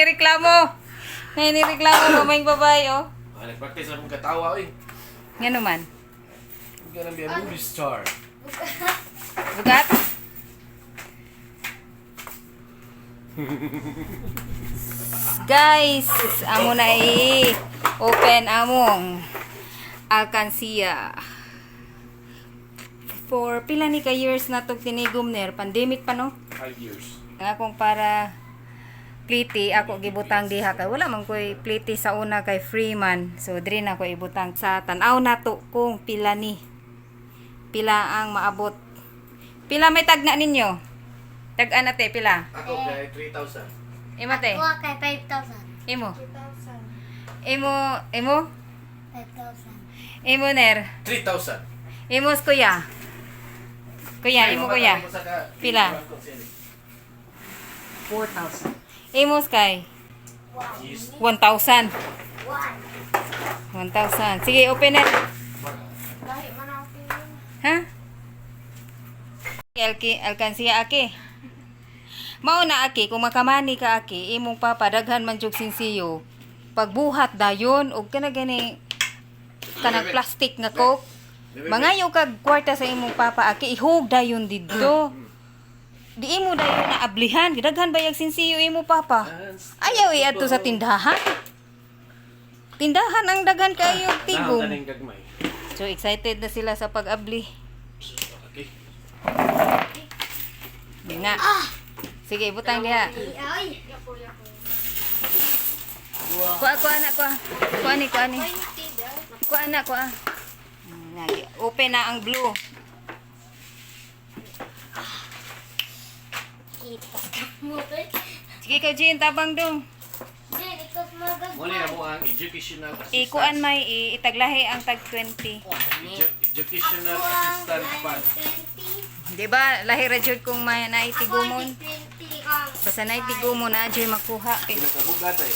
Ni reklamo. Nay ni reklamo mamayng babae oh. Ah, nag-practice akong katawa eh. Nga naman. I'm gonna be a movie star. Bugat? Guys, amo na i-open among alkansiya. For pila ni ka years na tog tinigom ner, pandemic pa, no? 5 years. Ang akong para pliti ako gibutang diha kay wala man koy pliti sa una kay Freeman. So diri na ko ibutang sa tan-aw nato kung pila ni. Pila ang maabot. Pila may tagna ninyo? Tag-an na te pila. Ako kay 3,000. Imo te. Ako kay 5,000. Imo. Imo, imo, 5,000. Imo ner. 3,000. Imo kuya. Kuya, imo kuya. Pila? 4,000. Imo kay Yes. 1,000. One. 1,000. Sige, open it. Dahil man ako tingin. Ha? Alki, alkansiya aki. Mao na aki, kung makamani ka aki, imong papa daghan man jud sinsiyo. Pagbuhat dayon og kana gani kanang plastic nga Coke. Mangayo kag kwarta sa imong papa aki, ihug dayon didto. Di imo dayon na ablihan, daghan bayag sinsiyo imo papa. Ayaw iadto sa tindahan. Tindahan ang daghan kayo og tigom. Taning gagmay. So excited na sila sa pag-abli. Okay. Nga. Sige, butang diha. Ay! Kuha, kuha na, kuha. Kuha ni, kuha ni. Kuha na, kuha. Open na ang blue. Kita ka mo. Sige ka, Jean, tabang dong. Jen, ikaw magagmay. Muna na mo ang educational assistance. Ikuan may itaglahi ang tag 20. Educational Ako ang assistant fund. 20. Di ba? Lahi ra jud kung may Ako ang naitigumon. 20 kang. Basta naitigumon na jud makuha. Eh. Pinakabugat eh.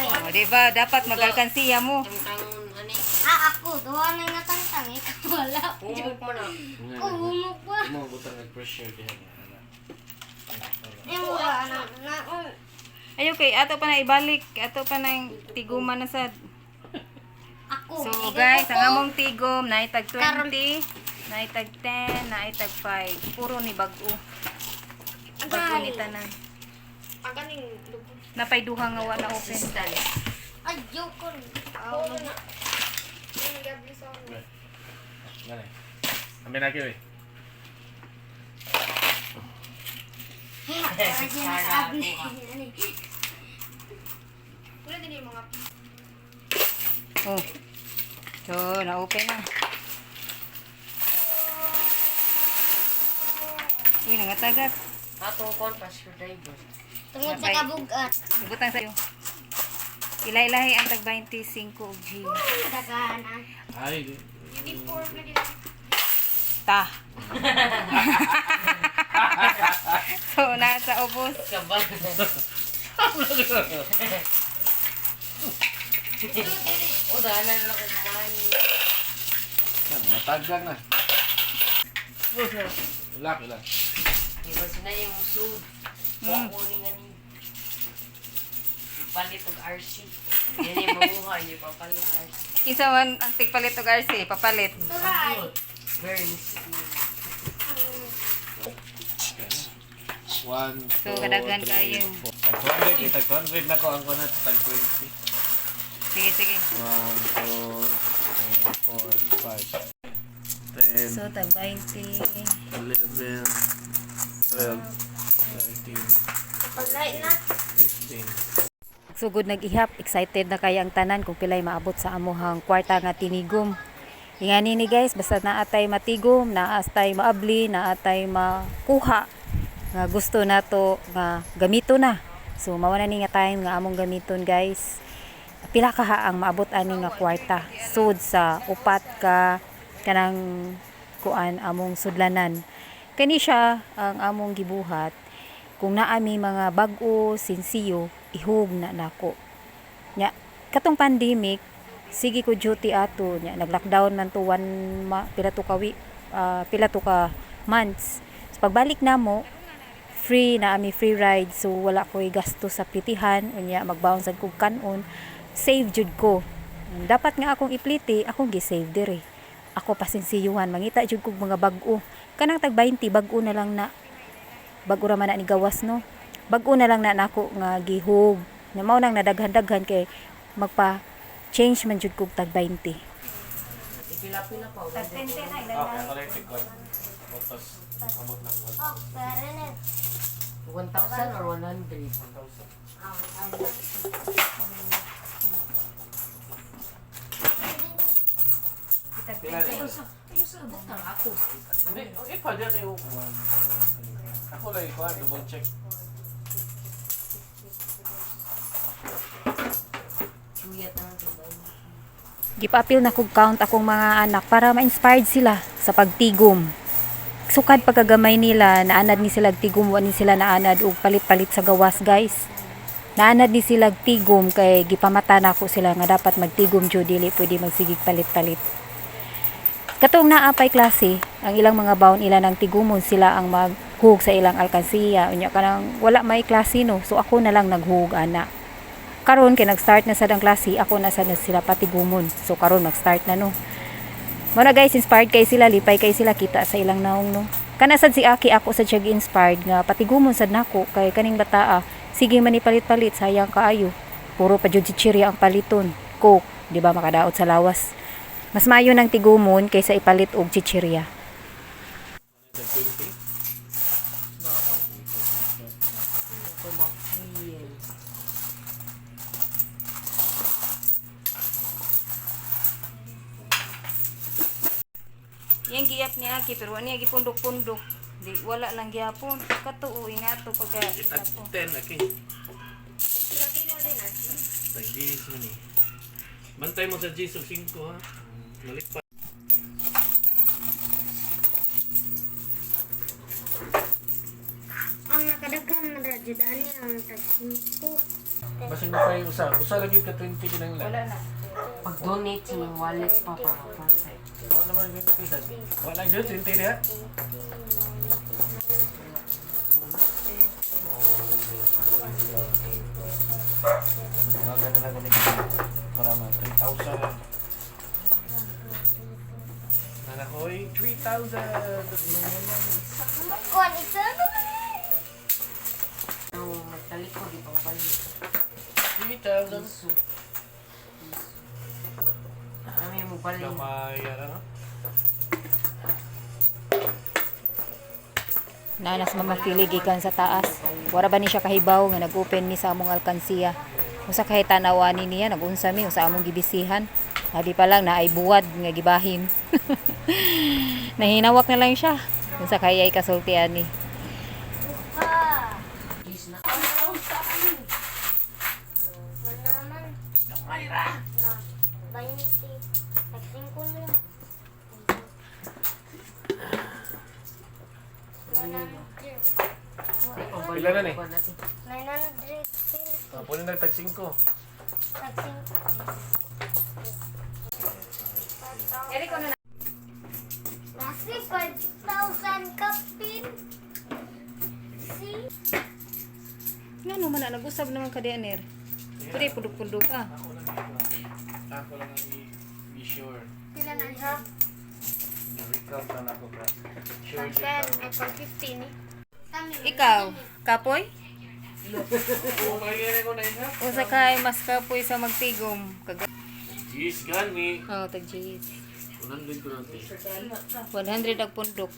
Oh, di ba? Dapat magalkansiya mo. Ah, ako. Duha na natangtang. Ikaw wala. Humok mo na. Ako, humok pa. Mo butang nag-pressure diha niya. Eh, wala na. Na, Ayo kay ato pa na ibalik, ato pa na tiguman na sad. Ako. So Ikaw guys, ang ko. among tigom naitag 20, naitag 10, naitag 5. Puro ni bag-o. Bag-o ni tanan. Napay duha nga wala open. Assistant. Ay, joke ko. Ako na. Ngani. Amin na kayo eh. Oh. So, na-open na. Uy, nangatagat. Atong kon pa screwdriver. Tungod sa kabugat. Ibutang sa'yo. Ilay-ilahi ang tag 25 og G. Dagan ah. Ay, di. Ta. So, nasa ubos. Kabal. O dana na lang kumain. Yan, Natagang na. Wala ko lang. Di ba sina yung musud? Wa ko ni nga ni. Palit og RC. Dili mamuha ni papalit RC. Kinsa man ang tigpalit og RC, papalit. Turay. Burns. One, So, two, kadaghan three, kayo. four. Tag 200, eh, tag 200 na ko ang kunat, tag 20. Sige, sige. 1, 2, 3, 4, 5, 10, So, tag 20. 11, 12, 13, Palay na. 15. Sugod nag-ihap, excited na kaya ang tanan kung pilay maabot sa amuhang kwarta nga tinigom. Ingani ni guys, basta naatay matigom, naatay maabli, naatay makuha nga gusto nato nga gamito na. So mao na ni nga time nga among gamiton, guys. Pila kaha ang maabot ani nga kwarta sud sa upat ka kanang kuan among sudlanan. Kani siya ang among gibuhat kung naa mi mga bag-o sinsiyo, ihug na nako. Nya katong pandemic, sige ko duty ato nya nag-lockdown man to one ma, pila to ka months. So, pagbalik namo, Free na ami, free ride, so wala ko'y gasto sa plitihan. Unya magbaon sad kog kanon, save jud ko. Dapat nga akong ipliti, akong gi-save diri. Ako pasinsiyuhan, mangita jud kog mga bag-o. Kanang tag 20, bag-o na lang na, bag-o ra man na ni gawas, no? Bag-o na lang na nako nga gihug na, mao nang nadaghan-daghan kay magpa change man jud kog tag 20. Ipila-pila pa. Tag 20 na. Okay, ako lang tigwan. Tapos, abot ng 1,000. Oh, pero na. 1,000 or 100? 1,000. Ah, Pila na yun? Ayaw sa butang ako. Hindi, ipa dyan kayo. Ako lang ikuha, double check. Chuyat na lang sa Gipapil na kog count akong mga anak para ma-inspired sila sa pagtigom. Sukad pagkagamay nila, naanad ni sila tigom, wa ni sila naanad og palit-palit sa gawas, guys. Naanad ni sila tigom kay gipamata nako sila nga dapat magtigom jud, dili pwede magsigig palit-palit. Katong naa pay klase, ang ilang mga baon ila ng tigumon, sila ang maghug sa ilang alkansiya. Unya kanang wala may klase, no. So ako na lang naghug ana. Karon kay nag-start na sad ang klase, ako na sad na sila patigumon. So karon mag-start na, no. Muna guys, inspired kay sila, lipay kay sila kita sa ilang naong, no. Kana sad si Aki, ako sad siya gi-inspired nga patigumon sad nako kay kaning bataa sige man palit-palit, sayang kaayo. Puro pa jud chichirya ang paliton. Coke, di ba makadaot sa lawas. Mas maayo nang tigumon kaysa ipalit og chichirya. Tag 20? Ako ma-feel. Yang giyap ni Aki pero wa niya gipundok-pundok. Di wala lang gihapon. Katuo ingato pagka Tag 10, okay. Tag 10 man eh. Bantay mo sa 10 o 5 ha. Malik pa. Ang nakadaghan na radyo ani ang tag 5. Basig mo kayo usa. Usa lagi ka 20 kinang lang. Wala na. Pag-donate sa mga wallet pa para perfect. Wala naman 20 sad. Wala jud 20 diha. Maduwagan na lang ulit para ma 3,000. Nanakoy 3,000. Kuan isa na. Ang magtalikod, di pang palit. 3,000. Piso. Piso. Kami mo balik. Gamay ara no. Nanas Mama Fili gikan sa taas. Wara ba ni siya kahibaw nga nag-open mi sa among alkansiya. Usa kay tan-awa ni niya nag-unsa mi sa among gibisihan. Sabi pa lang na ay buwad nga gibahin. Nahinawak na lang siya. Unsa kay ay kasulti ani. Ha. Gis na. Manaman. Na. 20. Tag 5 na lang. 100. Pila na ni? 920. Ah, puno na tag 5. Tag 5. Nasi 5,000 kapin. Si Ngano man na nag-usab naman ka dianer. Pwede pundok-pundok ah. Ako lang ako lang ang be sure. Pila na siya? Recount na ako bro. Sure Pag jud 10 ay pag 15 eh. Kami, Ikaw, kapoy? Oh, kaya ko na isa. Usa kay mas kapoy sa magtigom. Kag Yes, gani. Oh, tag G's. 100 ko natin. 100 ang pundok.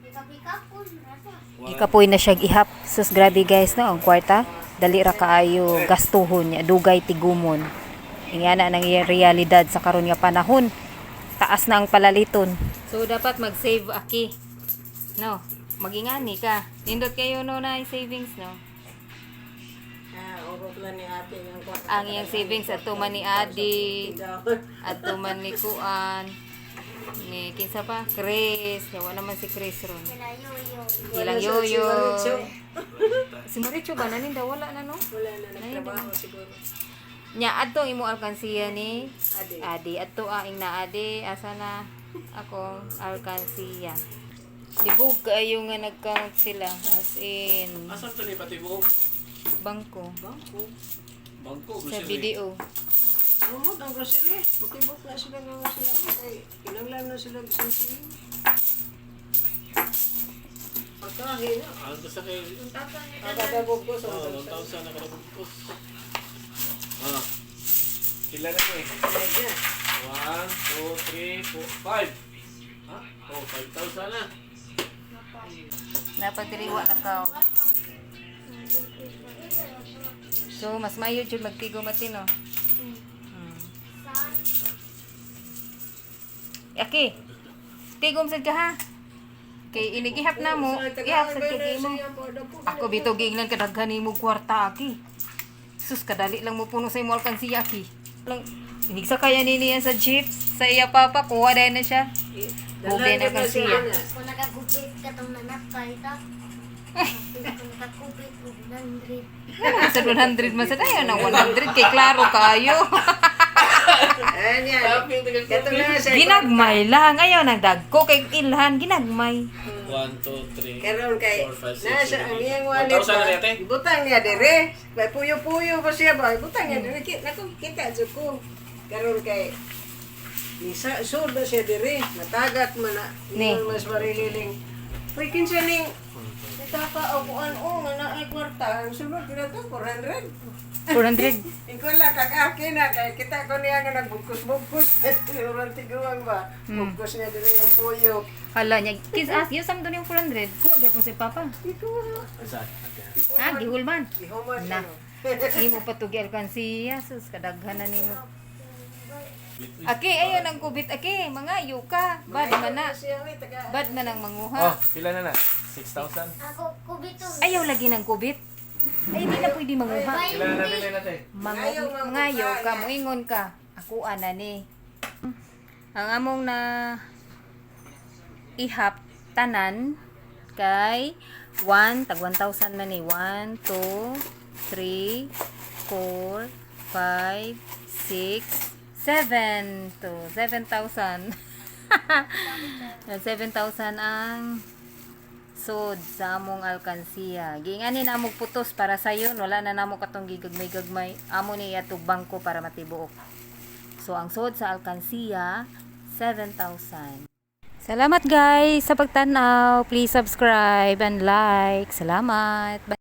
Ikaw-ikaw rasa. Gikapoy na siya ihap. Sus, grabe guys, no, ang kwarta. Dali ra kaayo gastuhon niya, dugay tigumon. Ingana nang realidad sa karon nga panahon. Taas na ang palaliton. So dapat mag-save aki. No, magingani ka. Nindot kayo no na savings, no. Ah, urot lang ni ate yung kwarta. Ang iyang savings adto man ni Adi, adto man ni Kuan, ni kinsa pa, Chris. Yawa naman si Chris ron. Sila yo-yo. Ilang yoyo. Si Maricho ba naninda wala na, no? Wala na, nagtrabaho siguro. Nya adto imo alkansiya ni Adi. Adi adto aing na adi asa na akong alkansiya. Libog kaayo nga nag-count sila, as in Asa to ni patibuok? Bangko. Bangko. Bangko Sa grocery. BDO. Rumot ang grocery. Mutibok na sila nga sila. Kay kinanglan na sila bisan siya. Pagkahin na. Ang basta kay Nakadabog ko sa Oh, 1,000 na kadabog. Ah. Sila na eh. 1, 2, 3, 4, 5. Ha? Oh, 5,000 na. Napagdiriwa na count. So, mas mayo jud magtigo matino. Aki. Tigom sad ka ha. Kay inigihap na mo, ihap sad kay mo. Ako bitaw giingnan kadaghan nimo kwarta, aki. Sus, kadali lang mo puno sa imo alkansiya, aki. Lang inigsakay ani niya sa jeep sa iya papa, kuha dahil na siya. Bugay na kang siya. Kung nakagupit ka tong nanak ka. Kung nakagupit og 100. Ano sa 100 man sa tayo na 100 kay klaro kayo. Ayan yan. Kato na sa Ginagmay lang, ayaw nang dagko kay ilhan ginagmay. 1, 2, 3, Karon kay 4, 5, 6, nasa 7, ang iyang 8. wallet 1,000 na ba, natin. ibutang niya dire. May puyo-puyo pa siya ba? Ibutang niya dire. Naku, kita jud ko. Karon kay ni sa sud na siya dire. Matagat man na. Ni. Ingon mas marililing. Uy, kinsa ning Itaka o kuan o nga naay kwarta. Ang sunod na to, 400. 400. Ikaw lang, kag-aki na. Kaya kita ko niya nga nagbugkos-bugkos. Murang tiguang ba? Bugkos niya dire yung puyo. Hala niya, kis as yo sam yung 400. Kuha gyapon si papa. Ikaw ha. Saan? Ha, gihulman. Gihuman Na. ano. Imo pa tugi alkansiya, sus kadaghan na nimo. Aki, ayo nang kubit aki, mga yuka. Bad man na. Siya, uy, taga- Bad man ang manguha. Oh, pila na na? 6,000? Ako kubito. Ayaw lagi ng kubit. Ay, di na pwede manguha. Pila na nabili natin? Mangayo, Mangayo ka, moingon ka. Ako ana ni. Ang among na ihap tanan kay 1 tag 1,000 man ni 1, 2, 3, 4, 5, 6, 7 to 7,000. 7,000 ang sod sa among alkansiya. Giingani na amog putos para sayon, wala na namo katong gigagmay-gagmay. Amo ni atog bangko para matibuok. So ang sod sa alkansiya 7,000. Salamat guys sa pagtanaw. Please subscribe and like. Salamat. Bye.